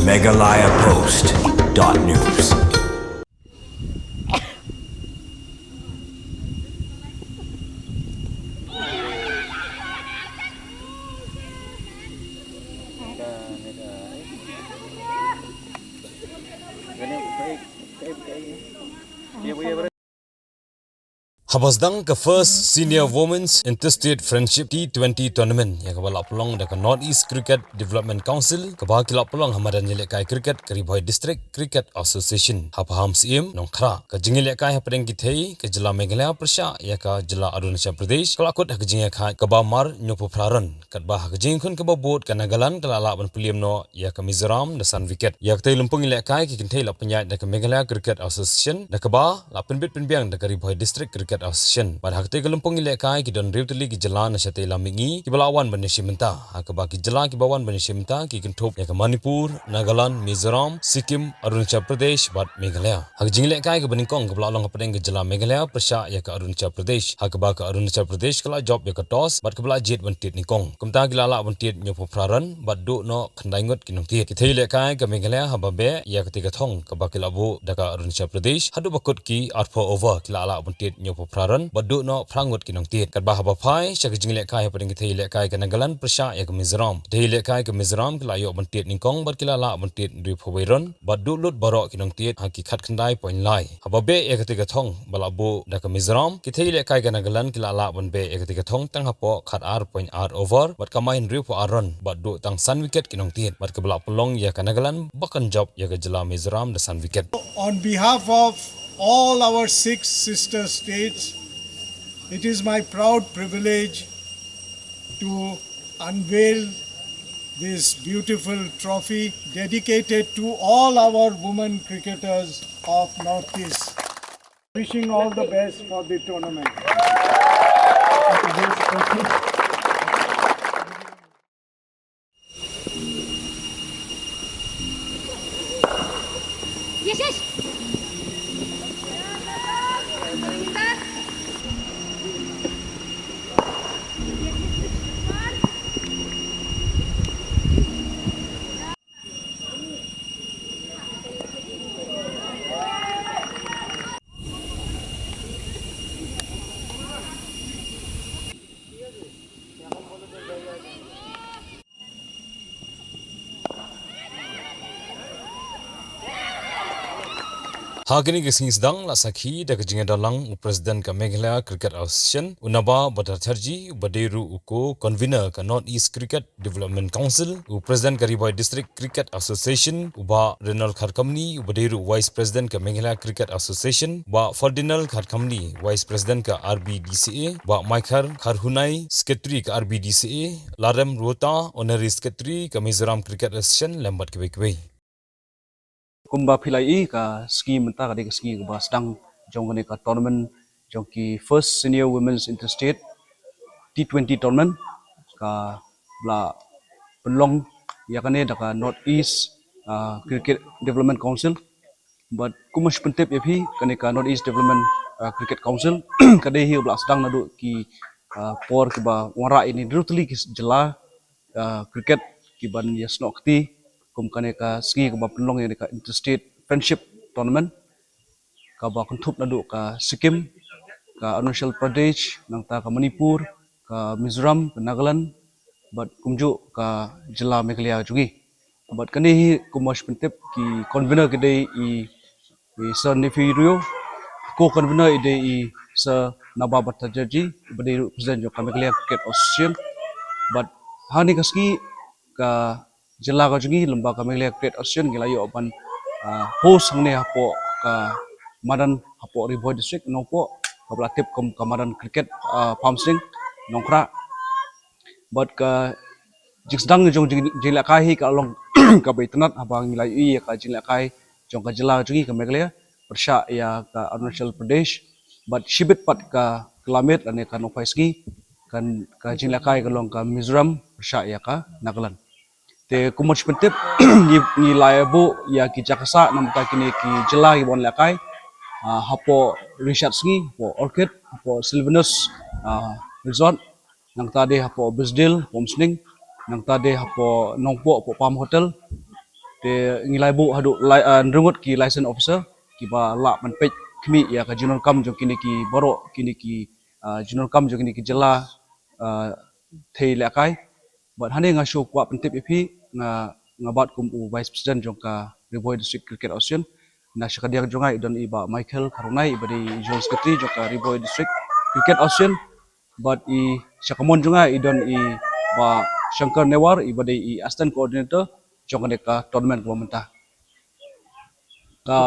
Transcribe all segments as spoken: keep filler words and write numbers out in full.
Meghalaya Post dot news. Haba sdang ka First Senior Women's Interstate Friendship T twenty Tournament ïa kaba la pynlong da ka North East Cricket Development Council, kaba ki la pynlong ha madan ïalehkai cricket ka Ri Bhoi District Cricket Association ha Pahamsyiem, Nongkhrah. Ka jingïalehkai hapdeng ki thei ka jylla Meghalaya pyrshah ïa ka jylla Arunachal Pradesh ka la kut ha ka jingïakhaid kaba mar hynñiewphew phra run. Katba ha ka jingïakhun kaba bud ka Nagaland ka la lah ban pynliem noh ïa ka Mizoram da san wicket. Ïa katei lympung ïalehkai ki kynthei la pynïaid da ka Meghalaya Cricket Association, da kaba la pynbit pynbiang da ka Ri Bhoi District Cricket Association. Bad ha katei ka lympung ïalehkai ki don hynriew tylli ki jylla na shatei lam mihngi kiba la wan ban ïashim bynta. Ha kaba ki jylla kiba wan ban ïashim bynta ki kynthup ïa ka Manipur, Nagaland, Mizoram, Sikkim, Arunachal Pradesh bad Meghalaya. Ha ka jingïalehkai kaba nyngkong kaba la long hapdeng ka jylla Meghalaya pyrshah ïa ka Arunachal Pradesh. Ha kaba ka Arunachal Pradesh ka la jop ïa ka toss bad kaba la jied ban tied nyngkong. Kumta ki la lah ban tied hynñiewphew phra run bad duh noh khyndai ngut ki nongtied. Ki thei ïalehkai ka Meghalaya haba beh ïa katei ka thong kaba ki la buh da ka Arunachal Pradesh haduh ba kut ki arphew over ki la lah ban tied hynñiewphew phra run bad duh noh phra ngut ki nongtied. Katba haba phai sha ka jingïalehkai hapdeng ki thei ïalehkai ka Nagaland pyrshah ïa ka Mizoram. Ki thei ïalehkai ka Mizoram ki la ïoh ban tied nyngkong bad ki la lah ban tied hynriewphew wei run bad duh lut baroh ki nongtied ha ki khatkhyndai point lai. Haba beh ïa katei ka thong ba la buh da ka Mizoram, ki thei ïalehkai ka Nagaland ki la lah ban beh ïa katei ka thong tang hapoh khatar point ar over bad kamai hynriewphew ar run bad duh tang san wicket ki nongtied bad kaba la pynlong ïa ka Nagaland ba kan jop ïa ka jylla Mizoram da san wicket. On behalf of all our six sister states, it is my proud privilege to unveil this beautiful trophy dedicated to all our women cricketers of Northeast. Wishing all the best for the tournament. Ha kane ka sngi sdang la sakhi da ka jingïada lang u President ka Meghalaya Cricket Association, u Naba Bhattacharjee, uba dei ruh u ko-convener ka North East Cricket Development Council, u President ka Ri Bhoi District Cricket Association, u Bah Renald Kharkamni, uba dei ruh Vice President ka Meghalaya Cricket Association, Bah Ferdinand Kharkamni, Vice President ka R B D C A, Bah Maikhar Kharhunai, Secretary ka R B D C A, Larem Ruta, Honorary Secretary ka Mizoram Cricket Association, lem bad kiwei kiwei. Kumba phi la ïohi, ka sngi mynta ka dei ka sngi kaba sdang jong kane ka tournament jong ki First Senior Women's Interstate T twenty Tournament, kaba la pynlong ïa kane da ka North East, ah, Cricket Development Council. Bad kumba shu pyntip ïa phi, kane ka North East Development, ah, Cricket Council ka dei hi kaba la sdang naduh ki, ah, por kiba wanrah ïa kine hynriew tylli ki jylla, ah, cricket kiban ïasnoh kti kum kane ka sngi kaba pynlong ïa kane ka Interstate Friendship Tournament, kaba kynthup naduh ka Sikkim, ka Arunachal Pradesh, nangta ka Manipur, ka Mizoram, ka Nagaland, bad kumjuh ka jylla Meghalaya jong ngi. Bad kane hi kumba shu pyntip, ki convener ki dei i i Sir Neiphiu Rio, ko-convener i dei i Sir Naba Bhattacharjee, uba dei ruh president jong ka Meghalaya Cricket Association. Bad ha kane ka sngi ka jylla ka jong ngi lyngba ka Meghalaya Cricket Association ngi la ïoh ban, ah, host hangne hapoh ka madan hapoh Ri Bhoi District, Nongpoh, kaba la tip kum ka madan cricket, ah, Pahamsyiem, Nongkhrah. Bad ka jingsdang jong jing, jingïalehkai hi ka long kaba itynnad haba ngi la ïohi ïa ka jingïalehkai jong ka jylla jong ngi ka Meghalaya pyrshah ïa ka Arunachal Pradesh. Bad shibit pat ka Kyllalyngkot lane ka Nohphaisngi, kan ka jingïalehkai ka long ka Mizoram pyrshah ïa ka Nagaland. Te kumba shu pyntip, ngi, ngi la ïa buh ïa ki jaka sah namar kine ki jylla kiba wan lehkai, ah, hapoh Richard Sngi, hapoh Orchid, hapoh Sylvanus, ah, Resort, nangta de hapoh Bisdale, hapoh Umsning, nangta de hapoh Nongpoh, hapoh Palm Hotel, Te ngi la buh haduh lai, uh, hynriew ngut ki license officer kiba lah ban peit khmih ïa ka jingdonkam jong kine ki baroh kine ki, uh, jingdonkam jong kine ki jylla, uh, thei lehkai. Bad hangne nga shu kwah pyntip ïa phi, nga, nga bat kum u Vice President jong ka Ri Bhoi District Cricket Association. Na sha kadiang jong nga i don i Bah Michael Kharunai iba dei i General Secretary jong ka Ri Bhoi District Cricket Association. Bad i sha kamon jong nga i don i Bah Shankar Newar iba dei i Assistant Coordinator jong kane ka tournament kaba mynta. Ka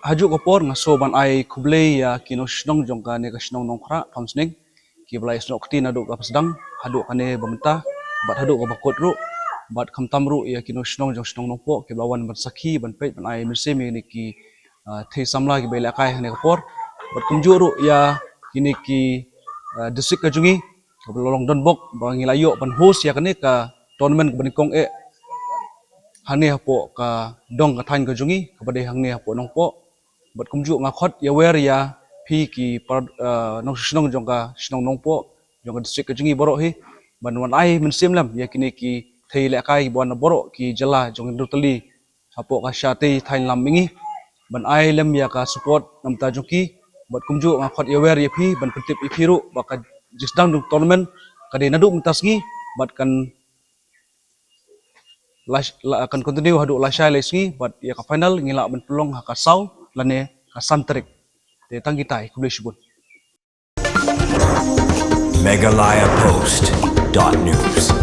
hajuh ka por nga sngewbha ban ai khublei ïa ki nongshong shnong jong kane ka shnong Nongkhrah Thamsning kiba la ïasnoh kti naduh kaba sdang haduh kane ba mynta bad haduh kaba kut ruh, bad khamtam ruh ïa ki nongshong shnong jong shnong Nongpoh kiba la wan ban sakhi ban peit ban ai mynsiem ïa kine ki, ah, thei samla kiba ïalehkai hangne ka por. Bad kumjuh ruh ïa kine ki, ah, district ka jong ngi kaba la long donbok ba ngi la ïoh ban host ïa kane ka tournament kaba nyngkong eh hangne hapoh ka dong ka thaiñ ka jong ngi kaba dei hangne hapoh Nongpoh. Bad kumjuh nga khot ïawer ïa phi ki para, eh, nongshong shnong jong ka shnong Nongpoh jong ka district ka jong ngi baroh hi ban wan ai mynsiem lem ïa kine ki thei lehkai kiba wan na baroh ki jylla jong ka Hynriewtylli hapoh ka shatei thaiñ lam mihngi ban ai lem ïa ka support na bynta jong ki. Bad kumjuh nga khot ïawer ïa phi ban pyntip ïa phi ruh ba ka jingsdang jong tournament ka dei naduh mynta sngi bad kan la, la, kan continue haduh lashai lai sngi bad ïa ka final ngi lah ban pynlong ha ka saw lane ka san tarik. Te tang kitai, khublei shibun. Meghalaya Post dot news.